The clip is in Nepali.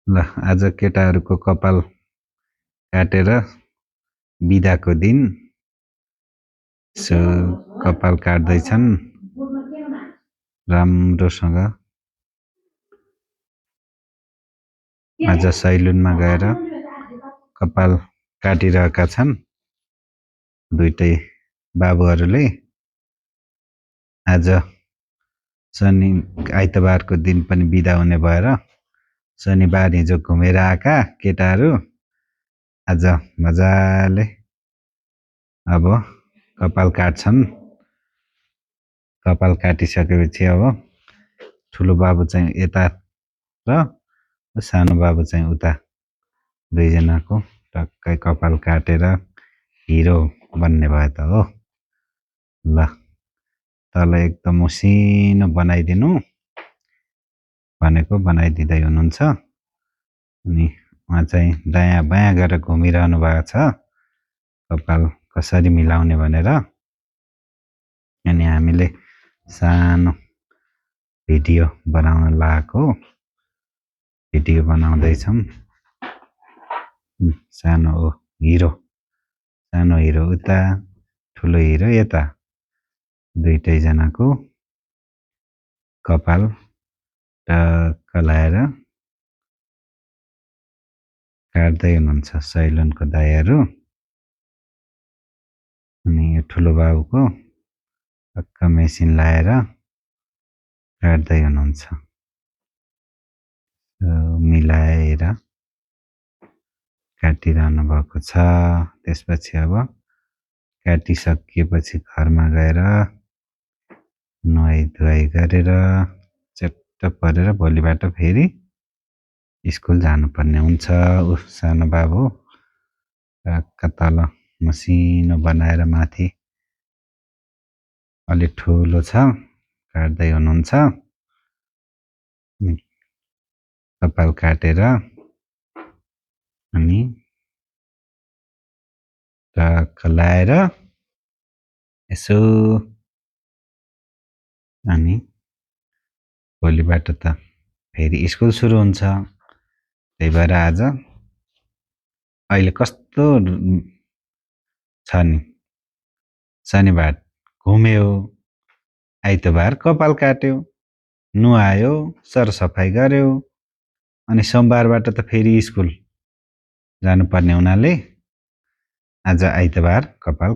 ल आज केटाहरूको कपाल काटेर बिदाको दिन सो कपाल काट्दैछन् राम्रोसँग। आज सैलुनमा गएर कपाल काटिरहेका छन् दुईटै बाबुहरूले। आज शनि आइतबारको दिन पनि बिदा हुने भएर शनिबार हिजो घुमेर आएका केटाहरू आज मजाले अब कपाल काट्छन्। कपाल काटिसकेपछि अब ठुलो बाबु चाहिँ यता र सानो बाबु चाहिँ उता दुईजनाको टक्कै कपाल काटेर हिरो बन्ने भयो त हो। ल तल एकदम मसिनो बनाइदिनु भनेको बनाइदिँदै हुनुहुन्छ। अनि उहाँ चाहिँ दायाँ बायाँ गरेर घुमिरहनु भएको छ कपाल कसरी मिलाउने भनेर। अनि हामीले सानो भिडियो बनाउन लागेको भिडियो बनाउँदैछौँ। सानो हिरो उता ठुलो हिरो यता दुईटैजनाको कपाल टक्क लाएर काट्दै हुनुहुन्छ सैलुनको दाइहरू। अनि यो ठुलो बाबुको टक्क मेसिन लाएर काट्दै हुनुहुन्छ मिलाएर काटिरहनु भएको छ। त्यसपछि अब काटिसकेपछि घरमा गएर नुहाई धुवाई गरेर चट्ट परेर भोलिबाट फेरि स्कुल जानुपर्ने हुन्छ। सानो बाबु टक्क तल मसिनो बनाएर माथि अलि ठुलो छ काट्दै हुनुहुन्छ। कपाल काटेर अनि टक्क लाएर यसो अनि भोलिबाट त फेरि स्कुल सुरु हुन्छ। त्यही भएर आज अहिले कस्तो छ नि, शनिबार घुम्यो, आइतबार कपाल काट्यो, नुहायो, सरसफाइ गर्यो, अनि सोमबारबाट त फेरि स्कुल जानुपर्ने हुनाले आज आइतबार कपाल